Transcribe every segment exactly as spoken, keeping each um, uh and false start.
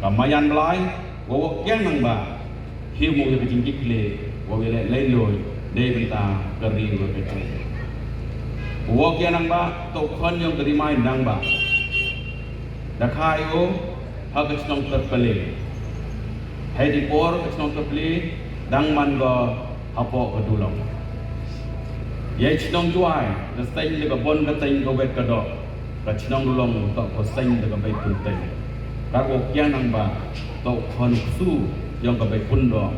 Ka Mayan Blai, wa Woh Kiang Nangbah, hi mo ya ka jingkitkhlieh, wa ya leh lei loi, dei bynta ka ri wa ka jaid. Wa Woh Kiang Nangbah, toh khon yong ka Ri Mai Nangbah. Da kha o, ha ka chnong Kyrpale. Hei di por ka chnong Kyrpale, dang man ko hapoh ka Dulong. Yei chnong Jwai, da seng da ka bon ka teng ka wet ka doh. Ka chnong Dulong toh ko seng da ka bei pun teng. Ka Woh Kiang Nangbah, toh khon ksu, yong ka bei pun doh.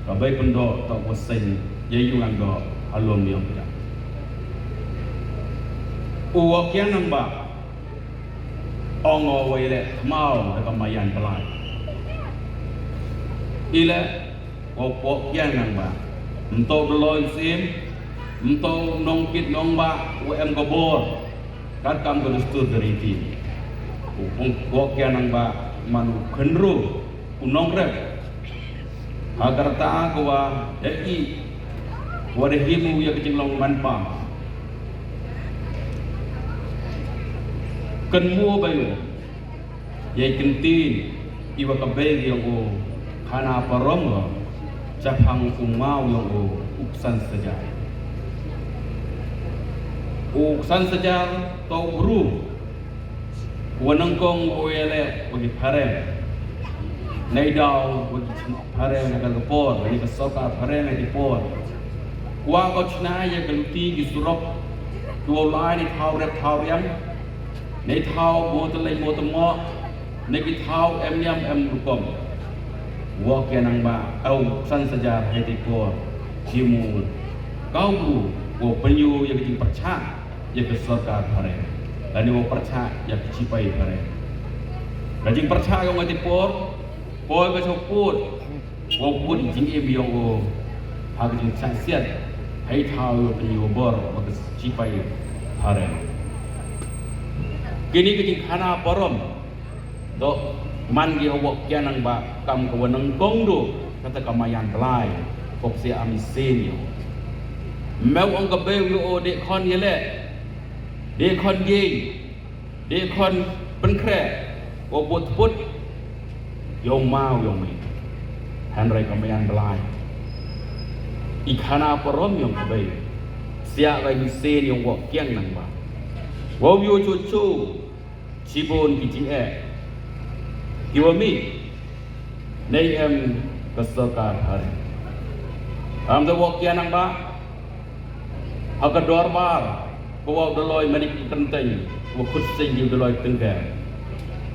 Ka bei pun doh, toh ko seng, yei yung ang doh, halom yong ka. U Woh Kiang Nangbah, ong o wa i leh khmaw da ka Mayan Blai. I leh, wa Woh Kiang Nangbah. Mtoh Blai Sim, mtoh nongkit nongbah, wa em ka bor. Kat kam ka dustur ka riti. U Woh Kiang Nangbah, man u khynru, u nongrep. Ha ka rta ka wa, da i, wa da hi mo ya ka jinglong manpa. Kynmaw bha o, yei kyntien, i wa ka bei yong u, khana parom o, chaphang u maw yong u, u Ksan Sajar. U Ksan Sajar, toh u bru, wa nyngkong u ya leh, wa ki phareng. Nei daw, wa ki phareng, ha ka por, wa ki sorkar phareng, ha ki por. Wa ko chna ya ka luti ki surok, ki wa lai nei thaw rep thaw riang, nei thaw mo te lei mo te mo, nei ki thaw em niam em rukom. Woh Kiang Nangbah, u Ksan Sajar hei te por, ki mo, ka u bru, wa pynyoh ya ka jingpyrchah, ya ka sorkar phareng. Lane wa pyrchah ya ka chipai phareng. Ka jingpyrchah yong nga te por, poi ka chok put, wa put jingim yong u, ha ka jingchah siat, hei thaw yoh pynyoh bor, wa ka chipai phareng. Kini ka jingkhana parom, toh man ki ha Woh Kiang Nangbah kam ka wa nyngkong du, kata ka Mayan Blai, pop si am sin yo. Mew ong ka bei yo o dei khon ya leh, dei khon yei, dei khon pynkhreh, wa bot put, yong maw yong mi. Hynrei ka Mayan Blai, i khana parom yong ka bei, sia ka i sin yong Woh Kiang Nangbah. Wow yo chu chu, chibun ki jingeh, ki wa mih, nei em ka sorkar phareng. Am da Woh Kiang Nangbah, ha ka dorbar, ko wa u Daloi Manik Kyntein, wa khut seng ki u Daloi Tyngkhar.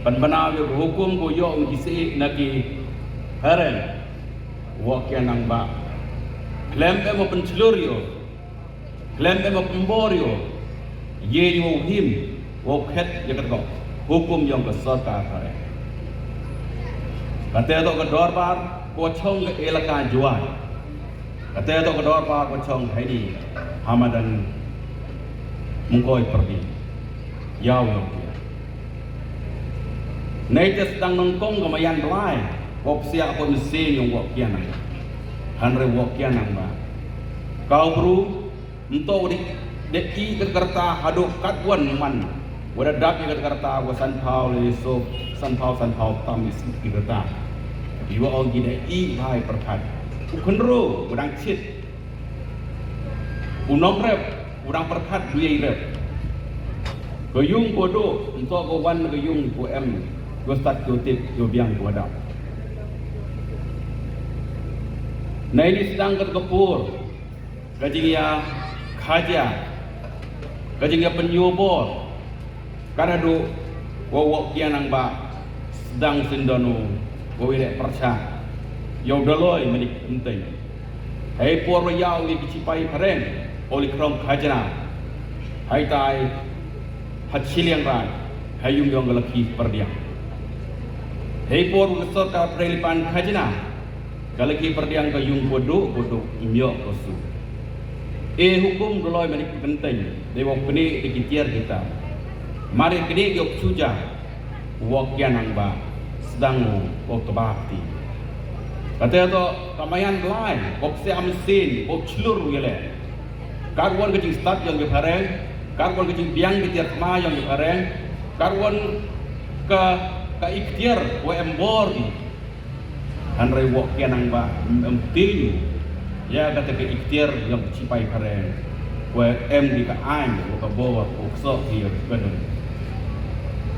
Pynbna ya ka hukum ko yoh ki sih na ki phareng. Woh Kiang Nangbah, khlem em wa pynchlur yo, khlem em wa pynbor yo, yei yow him, wow khet ya ka hukum yong ka sorkar phareng. Kata toh ka dorbar, ko chong ka elaka Jwai. Kata toh ka dorbar ko chong hei ni, ha madan Mungkoi Pyrdi. Yaw yong ki. Nei te sdang nyngkong ka Mayan Blai, pop sia pop mynsiem yong Woh Kiang Nangbah. Hynrei Woh Kiang Nangbah, ka u bru, mtoh dei, dei i ka rta hadooh katwon man. Wa da dap i ka rta wa sanphaw le so, sanphaw, sanphaw tam i ka rta. I wa ong ki dei i bha i pyrkhat. U khynru, wa dang chit. U nongrep, u dang pyrkhat du yei rep. Ka yung ko dooh, mtoh ko wan ka yung ko em, ko stad ko tip, ko biang ko dap. Nei ni sdang ka ka por, ka jingya khaja, ka jingya pynyoh bor, ka da dooh, wa Woh Kiang Nangbah, sdang syndon u, wa i leh pyrchah, yow Daloi Manik Kyntein. Hei por wa yaw i ki chipai phareng, o li krong khajna. Hei tai, ha chiliang rai, hei yung yong ka Lakhi Pyrdiang. Hei por wa ka sorkar phareng li pan khajna. Ka Lakhi Pyrdiang ka yung ko dooh, ko dooh, im yoh ko su. E hukum Daloi Manik Kyntein, dei wa pyni dei ki tiar kita. Mari pyni ki ok suja, Woh Kiang Nangbah, sdang u, wow tbak ti. Kata toh, ka Mayan Blai, wow psiah mynsiem, wow chlur u ya leh. Katwon ka jingstad yong ki phareng, katwon ka jingbiang ki tiar thma yong ki phareng, katwon ka ka iktiar wa em bor di. Hynrei Woh Kiang Nangbah em, em tei u ya kata ka iktiar yong ki chipai phareng wa em di ka aiñ wa ka bor wa ksoh ki ya ka dong.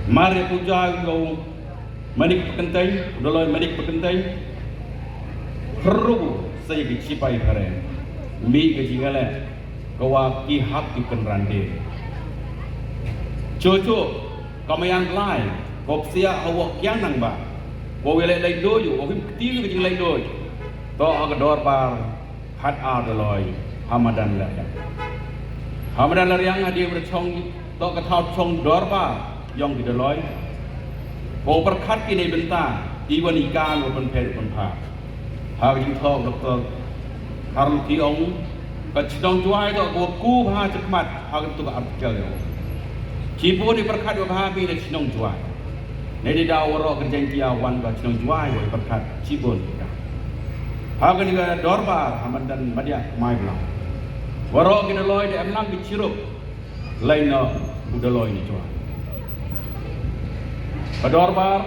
Mar ya pynjah u Manik Pakyntein, u Daloi Manik Pakyntein, hynru sa ya ki chipai phareng, mih ka jingale ka wa ki hap ki kynran de. Chocho ka Mayan Blai, ko psiah ha Woh Kiang Nangbah, ko wa leh leh doi, ko him kti ka jinglaitluid, to ha ka dorbar Hat Ar Daloi ha madan Lariang. Ha madan Lariang ha di wa chong, to ka thaw chong dorbar yong ki Daloi. Ko pyrkhat ki neibynta i wa i kam wa pynpher pynpha. Ha ka jingthoh Doktor Harold Kiyong, ka chnong Jwai to ko ku bha chakmat ha ka tu ka article yong. Chibun i pyrkhat wa bha bi na chnong Jwai. Nei di daw waroh ka Jaiñtia wan ka chnong Jwai wa i pyrkhat chibun ka. Ha kani ka dorbar ha madan Madiah Maiblang, waroh ki Daloi da em lang ki chirup. Lai na u Daloi ni Jwai. Ka dorbar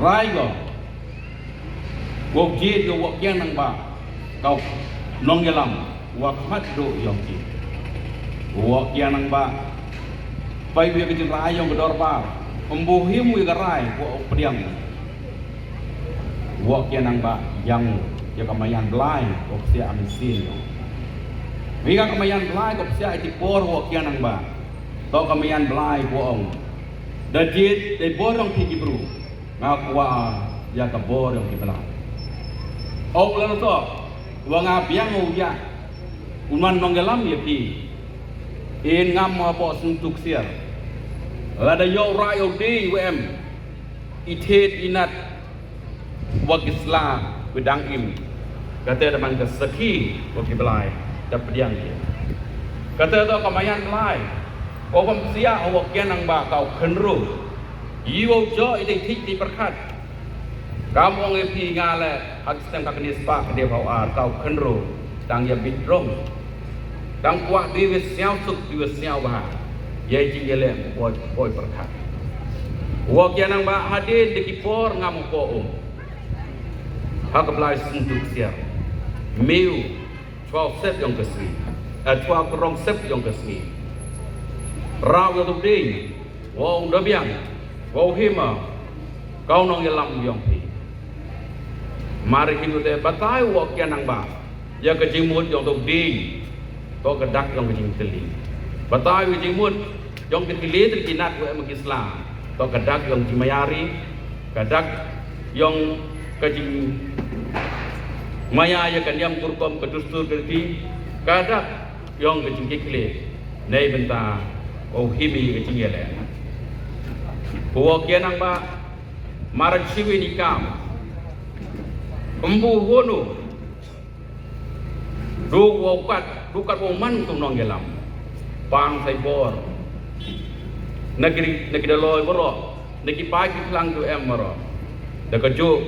rai ko, ko jied ko Woh Kiang Nangbah, ka nongyalam wa khmat duh yong ki. Woh Kiang Nangbah, pai wi ka jingrai yong ka dorbar, ym bu him wi ka rai ko pdiang. Woh Kiang Nangbah yang ya ka Mayan Blai ko psiah ha mynsiem yong. Wi ka Mayan Blai ko psiah i ti por Woh Kiang Nangbah. To ka Mayan Blai ko ong, da jied da bor yong phi ki bru, nga kwah ya ka bor yong ki Blai. Ong la to wa nga biang u ya u man nongyalam ya phi. In ngam ma po sung tuk siar. Lada yoh rai u di wa em i thied i nat wa ki sla wa dang im. Kata da man ka sakhi wa ki Blai da pdiang ki. Kata to ka Mayan Blai, ko kam psiah ha Woh Kiang Nangbah ka u khynru. I wow joh i dei thik ti pyrkhat. Kam ong e phi nga le ha ki snem ka kani spah ka dei phaw ar ka u khynru. Dang ya bit rong. Dang kwah di wa sñiaw suk di wa sñiaw bha. Ya i jingyaleh boi boi pyrkhat. Woh Kiang Nangbah hadien da ki por ngam u ko um. Ha ka Blai sung tuk siar. Miu chwa u sep yong ka sngi. Eh, chwa u krong sep yong ka sngi. Rau ya tu ding. Wow da biang, wow hima, ka u nongyalam yong phi. Mari hin u te batai Woh Kiang Nangbah ya ka jingmut yong tu ding, to ka dak yong ka jingtylli. Batai ka jingmut yong ka tylli tylli ki nat wa em ki sla, to ka dak yong jingmaya ri, ka dak yong ka jingmaya ya ka niam ka rukom ka dustur ka riti, ka dak yong ka jingkitkhlieh neibynta wow him i ka jingyaleh. Ko Woh Kiang Nangbah, mara chiwi ni kam, ym bu hun u du wow kat, du kat wow man tu nongyalam. Pang sai bor na ki, na ki Daloi waroh, na ki pai ki phlang tu em waroh. Da ka juk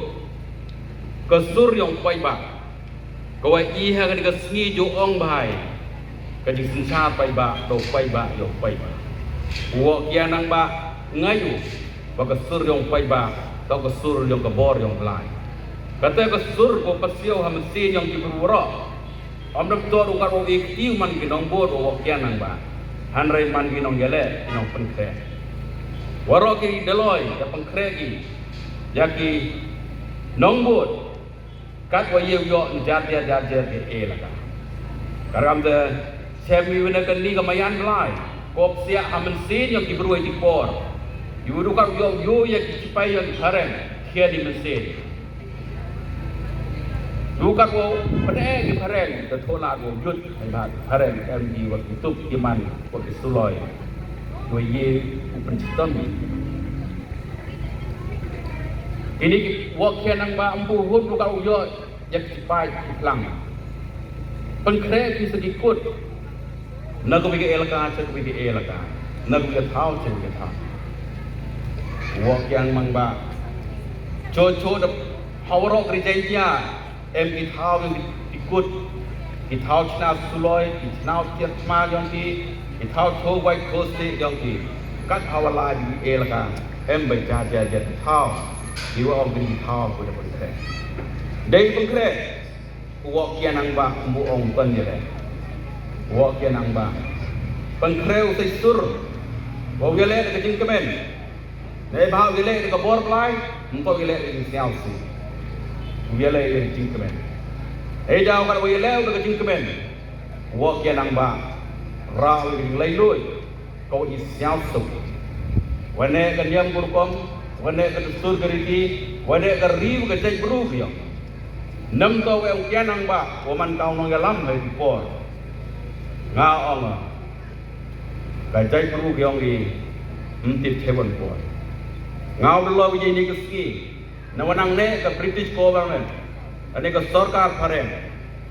ka sur yong paidbah. Ka wa i ha kani ka sngi ju ong bha i ka jingsynshar paidbah, to paidbah, yong paidbah. Woh Kiang Nangbah, ngai u wa ka sur yong paidbah, to ka sur yong ka bor yong Blai. Kata ka sur ko pasiaw ha mynsiem yong ki bru waroh. Ym dam to du kat wow i kti man ki nongbud Woh Kiang Nangbah. Hynrei man ki nongyaleh, ki nongpynkhreh. Waroh ki Daloi da pynkhreh ki ya ki nongbud. Kat wa yow yoh ni jar jar jar jar ki elaka. Karam da chem wi wina kani ka Mayan Blai. Ko psiah ha mynsiem yong ki bru i ti por. Yow du kat yow yoh ya ki chipai yong ki phareng. Khia di mynsiem. Du kat wow pyneh ki phareng. Da thola wow yut. Hai ba phareng em di wa ki tup ki man wa ki suloi. Wa ye u pynchitom. Ini ki Woh Kiang Nangbah ym bu hun du kat u yoh ya ki pai ki phlang. Pynkhreh ki sa ki kut. Na ka wi ka elaka, cha ka wi ka elaka. Na ka wi ka thaw, cha ka wi ka thaw. Woh Kiang Nangbah. Cho cho da ha waroh ka ri Jaiñtia. Em ki thaw yong ki kut, ki thaw chna suloi, ki thaw tiar chma yong ki, ki thaw cho wai kho ste yong ki. Kat ha wa lai ki elaka. Em ba ja ja ja thaw. Iwa ong kini thaw ko da pynkreh. Dei pynkreh. U Woh Kiang Nangbah, mbu ong pyn yaleh. U Woh Kiang Nangbah. Pynkreh u sa sur. Wow yaleh da ka jingkmen. Neibhah u yaleh da ka bor Blai, mbu yaleh da ka jingsiaw suk. U yaleh da ka jingkmen. Ei daw ka wow yaleh da ka jingkmen. U Woh Kiang Nangbah. Rah u ka jinglai lui. Ko i siaw suk. Wane ka niam ka rukom, wane ka dustur ka riti, wane ka ri ka jaitbru ka yong. Nam to we u Kiang Nangbah, wa man ka u nongyalam hei di por. Nga ong, ka jaitbru ka yong i, mtip chewan por. Nga u dolo ye ni ka sngi, na wanang ne ka British government, ane ka sorkar phareng,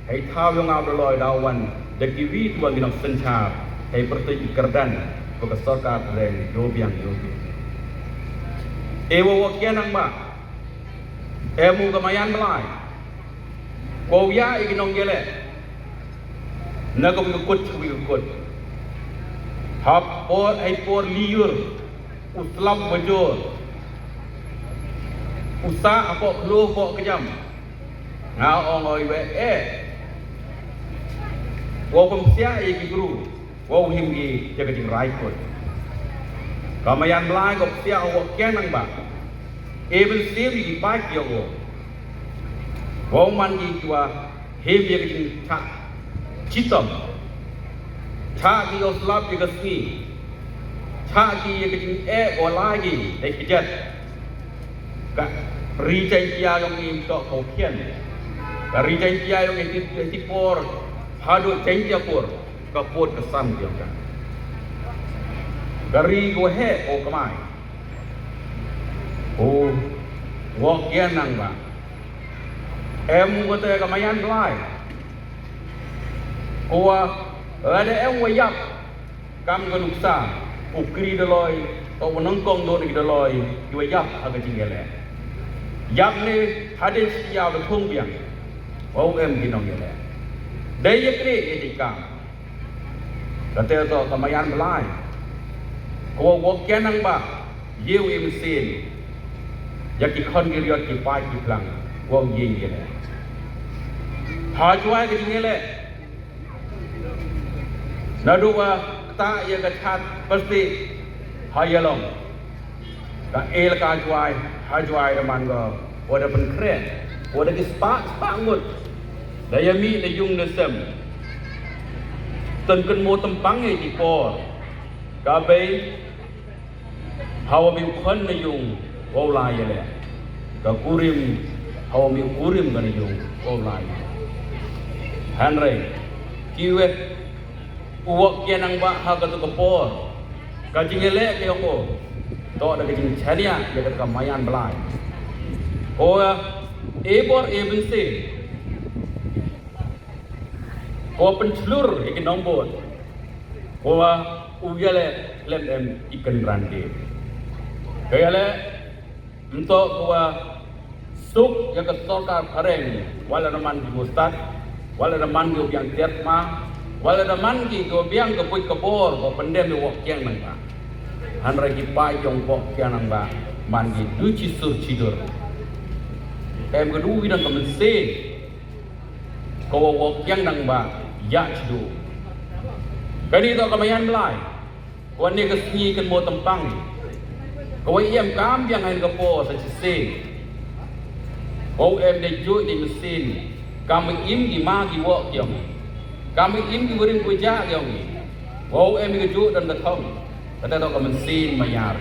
hei thaw yong nga u dolo daw wan, da kiwi tuwa ngi nong synchar, hei pyrtuit i kyrdan, ko ka sorkar phareng, yow biang, yow biang. E wa Woh Kiang Nangbah, e mu ka Mayan Blai, ko ya i ki nongyaleh, na ko wi ka kut, wi ka kut. Hap por, hei por liur, u slap bajor. U sah hapoh khloo hapoh kjam. Nga ong oi we e. Wow pynpsiah ya ki bru. Wow him ki ya ka jingrai kut. Ka Mayan Blai ko psiah u Woh Kiang Nangbah. E pynsiah ya ki paid yong o. Wow man ki kiwa Him ya ka jingchah chitom. Chah ki yow slap ya ka sngi. Chah ki ya ka jingeh ko lai ki, dei ka jait. Ka ri Jaiñtia yong i mtoh ko khian. Ka ri Jaiñtia yong i ti, ti por. Hadooh Jaiñtia por. Ka pud ka san yong ka. Ka ri ko heh ko kamai. U Woh Kiang Nangbah. Em ko te ka Mayan Blai. Ko wa, lada em wa yap, kam ka nuksa, u kri daloi, ko wa nongkong do ni daloi, ki wa yap ha ka jingyalah. Yap ni hadien siaw da thung biang. Wow em ki nongyalah. Dei ya kri ya jingkam. Kate to ka Mayan Blai. Ko wa Woh Kiang Nangbah, ye u im sin. Ya ki khon ki riot ki paid ki phlang, wow ye yalah. Ha Jowai ka jingyalah. Nadooh wa ktah ya ka chat plastik ha Ialong. Ka el ka Jowai, ha Jowai da man ko, wa da pynkhreh, wa da ki spah, spah ngut. Da ya mih da yung da sem. Tang kynmoo tympang ya ki por. Ka bei, hawa mih u khon na yung, wow lai yalah. Ka kurim, hawa mih u kurim ka na yung, wow lai. Hynrei, ki weh, u Woh Kiang Nangbah ha katu ka por. Ka jingyalah ka yong o. To da ka jingchaniah ya katu ka Mayan Blai. Ko, e bor e bynse. Ko pynchlur ya ki nongbud. Ko u yalah lem em i kynran de. Ka yalah Mtoh ko wa suk ya ka sorkar phareng, wa lada man ki wa stad, wa lada man ki wa biang tiar thma, wa lada man ki wa biang ka buit ka bor, ko pyndem ya Woh Kiang Nangbah. Hynrei ki paid yong Woh Kiang Nangbah, man ki du chi sur chi dur. Em ka du ki dang ka mynsiem, ko wa Woh Kiang Nangbah, ya chi du. Kani toh ka Mayan Blai. Ko wa ne ka sngi kynmoo tympang. Ko wa em kam biang ha ka por sa chisien. Ko wa em de jooh de mynsiem. Kam im ki ma ki woh ki yong i. Kam im ki warim ki wajah ki yong i. Ko wa em ka jooh dang ka thong. Kata toh ka mynsiem mayar.